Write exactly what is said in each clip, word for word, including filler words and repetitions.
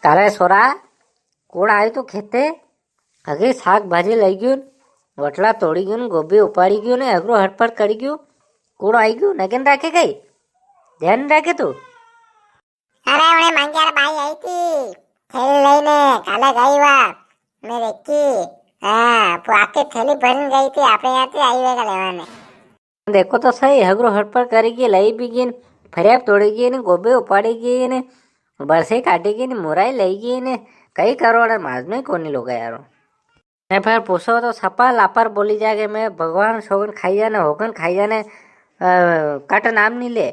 कारे सोरा, कूण आयो तू खेते? हगरी साग भाजी लई गयो, वटला तोड़ी गयो, गोभी उपाड़ी गयो ने, हगरो हटपट करी गयो। कूण आई गयो, नगे नी राखे कई? ध्यान नी राखे तू? अरे, उन्हें मांग्यार बाई आई थी, थैली लई ने, काले गई वा। मैं देखी, हाँ, पु-, आके थैली भरन गई थी, आपणे यहाँ थी आई वेगा लेवा ने। देखो तो सही, हगरो हटपट करी गई, लई भी गई, फरिया तोड़ी गई ने, गोभी उपाड़ी गई ने, बरसे काटी गई ने, मुराई लई गई ने, कई करो अड़े माज में कोनी लोगा यारो। ने फिर पूछो तो सपा लापर बोली जाके मैं भगवान सोगन खाई जाने, होगन खाई जाने, अ, कट नाम नी ले।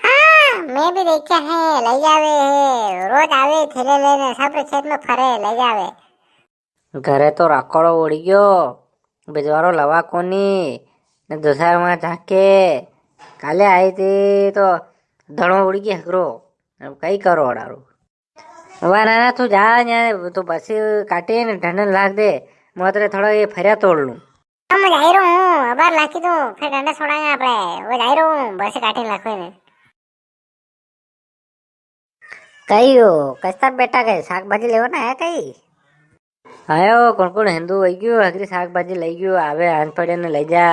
हाँ, मैं भी देख्या है, लई जावे है, रोज आवे थैले लेने, सब रे खेत में फरे, लई जावे। घरे तो राखोड़ो उड़ी गयो, बिजवारो लवा कोनी, ने दूसरा वहां जाके काले आई थी तो धड़ो उड़ी गयो हगरो। अब कई करो अड़ारो। वा नाना, तू जा, न्या तू बरसी काटे ने ढंडन लाग दे, मैं तेरे थोड़ा ये फरिया तोड़ लूं। हाँ, मैं जाई रो हूँ, अबार लाखी दूं, फिर डंडा छोड़ांगा आपणे। वो जाई रो हूँ, बरसी काटे लाखो ने। कई हो, कस्ता बेटा के साग भाजी लेवा ना है कई? आयो, कौन कौन हिंदू वई गयो, हगरी साग भाजी लई गयो, आवे हाथ पड़े ने लई जा।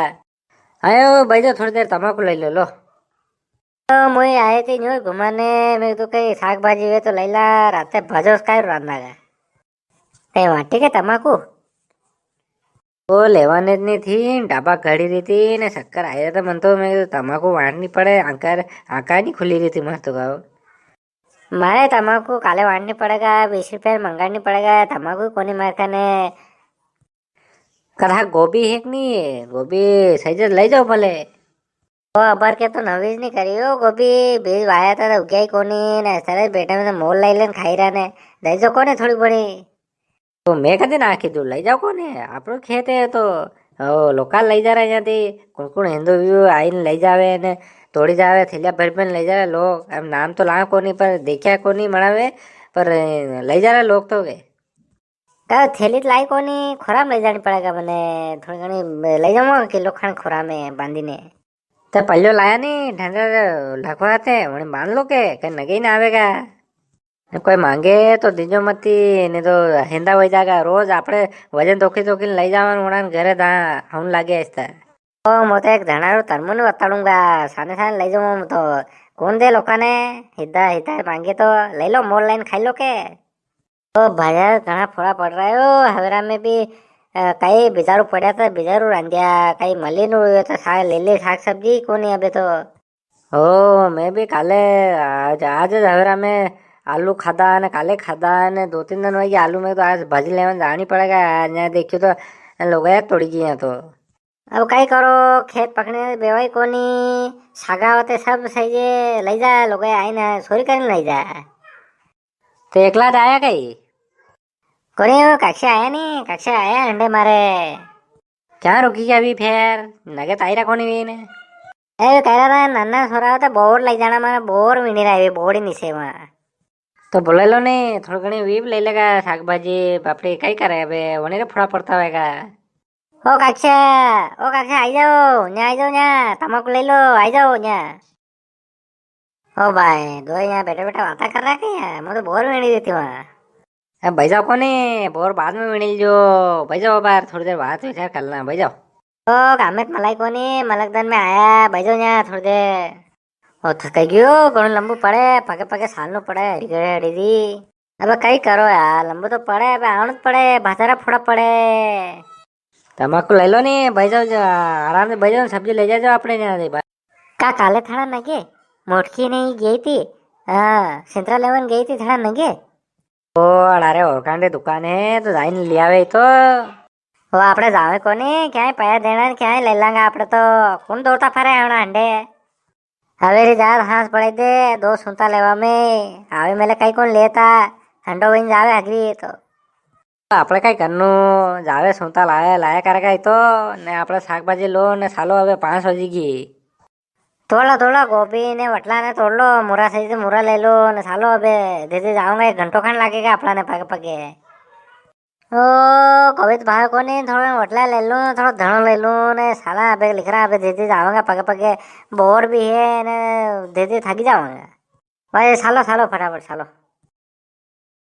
आयो, भाई जो थोड़ी देर तमाकू लई लो, लो। तो मुई आए थी न्यू घुमाने, मैं तो कई साग भाजी वे तो लई ला, राते भजो काय रांदा का। कई वाटी के तमाकू? वो लेवाने नी थी, डाबा खड़ी रही थी, ने शक्कर आई रहा था, मन तो मैं तमाकू वाटनी पड़े, आंकर, आंका नी खुली रही थी, मस्त गाओ। मारे तमाकू काले वाटनी पड़ेगा, बीस रुपया मंगानी पड़ेगा, तमाकू कोनी मार कने। कदा गोभी है कि नी है? गोभी सही जगह लई जाओ भले। ओ अबर के तो नवीज नी करियो, गोभी बीज वाया था तो उग्या ही कोनी, ने ऐसा रे बेटा में तो मोल लाई लेन खाई रहा ने, दई जो कोने थोड़ी बड़ी। तो मैं कदे ना कीधु, लई जाओ कोने, आपरो खेत है तो, ओ, लोका लई जा रहा है यहाँ थी, कुण कुण हिंदू भी आईन लई जावे ने, तोड़ी जावे, थैलिया भर भर लई जा रहे लोग। अब नाम तो ला कोनी, पर देखा कोनी मनावे, पर, ए, लई जा रहे लोग तो के। का थैली तो लाई कोनी, खोराम लई जानी पड़ेगा मने, थोड़ी घणी लई जाऊंगा किलो खान खोरा में बांधी ने। तो पल्लो लाया नी, ढंडा लखवा थे, वणी बांध लो के, कई नगे ही ना आवेगा। कोई मांगे तो दीजो मती, नी तो हिंदा वई जागा। रोज आपणे वजन तोकी तोकी लई जावन, उड़ान घरे दा, हम लागे इस तरह। ओ, मो तो एक धणा रो तरमुन बताड़ूंगा, साने साने लई जाऊं मो तो। कौन दे लोका ने, हिदा हिदा मांगे तो लई लो, मोल लाइन खाई लो के। ओ भाया, घणा फोड़ा पड़ रहा है ओ, हवेरा में भी, अ, कई बिजारू पड़ा था, बिजारू रांधिया, कई मली नु हुयो तो साग ले ले, साग सब्जी कोनी अबे तो। ओ, मैं भी काले, आज, आज ज हवेरा में आलू खादा ने काले खादा ने दो तीन दिन वई आलू में तो आज भाजी लेवन जानी पड़ेगा यार, ने देखियो तो लोग यार तोड़ी गया तो। अब कई करो, खेत पकने बेवाई कोनी, सागा होते सब सही जे, लई जा लोग आईने, चोरी करीने लई जा। तो एकला ज आया कई? कोनी, वो काकासा आया नी, काकासा आया अंडे मारे। क्या रुकी गया अभी फेर? नगे तो आई रहा कोनी वी ने। ए, कह रहा था, नाना सोरा होता बोर लई जाना मारे, बोर भी नी रहा, बोर ही नी से वहाँ। तो बोले लो ने, थोड़ी घणी वी भी लई लेगा, साग भाजी, पापड़ी, कई करे अबे, वने रे फोड़ा पड़ता होएगा। ओ काकासा, ओ काकासा, आई जाओ, न्या आई जाओ, न्या, तमाकू लई लो, आई जाओ, न्या। ओ भाई, दो यहाँ बैठा बैठा बातें कर रहा है क्या? मैं तो बोर भी नी देती वहाँ। अब भाई जाओ कोने, बोर बाद में मिल जो, भाई जाओ बाहर, थोड़ी देर बात विचार कर लेना, भाई जाओ। ओ, काम में तो मलाई कोनी, मलक दन में आया, भाई जाओ यहाँ थोड़ी देर। ओ, थक गयो, घणो लंबू पड़े, पगे पगे सालनो पड़े, हड़ी गए, हड़ी दी। अब कई करो यार, लंबू तो पड़े, अब आउण तो पड़े, भातारा फोड़ा पड़े। तमाकू लई लो नी, भाई जाओ, जा, आराम से भाई जाओ, सब्जी लई जाओ आपणे यहाँ से। का काले थारा नगे मोटकी नी गई थी? हाँ, संतरा लेवन गई थी थारा नगे। ओ, अरे, और कांडे दुकान है, तो जाइन ले आवे तो। वो आपणे जावे कोनी, क्या ही पैसा देना, क्या ही ले लांगा आपणे तो। कौन दौड़ता फरे है हंडे? हवेरी जात हाथ पड़े दे, दो सुनता लेवा में, आवे मेले कई कौन लेता, हंडो वहीं जावे हगरी तो। आपणे कई करनू, जावे सूता लाया, लाया करे कई तो, ने आपणे साग भाजी लो, ने सालो अबे पाँच बजी गी। तोड़ लो, तोड़ लो, गोभी ने वटला ने तोड़ लो, मुरा सही से मुरा ले लो, ने सालो अबे धीरे जाऊंगा, एक घंटो खान लागेगा आपणा ने पगे पगे। ओ, कवित भाई कोनी, थोड़ा वटला ले लो, थोड़ा धणो ले लो, ने साला अबे लिख रहा, अबे धीरे जाऊंगा पगे पगे, बोर भी है, ने धीरे थाकी जाऊंगा। भाई सालो, सालो फटाफट सालो।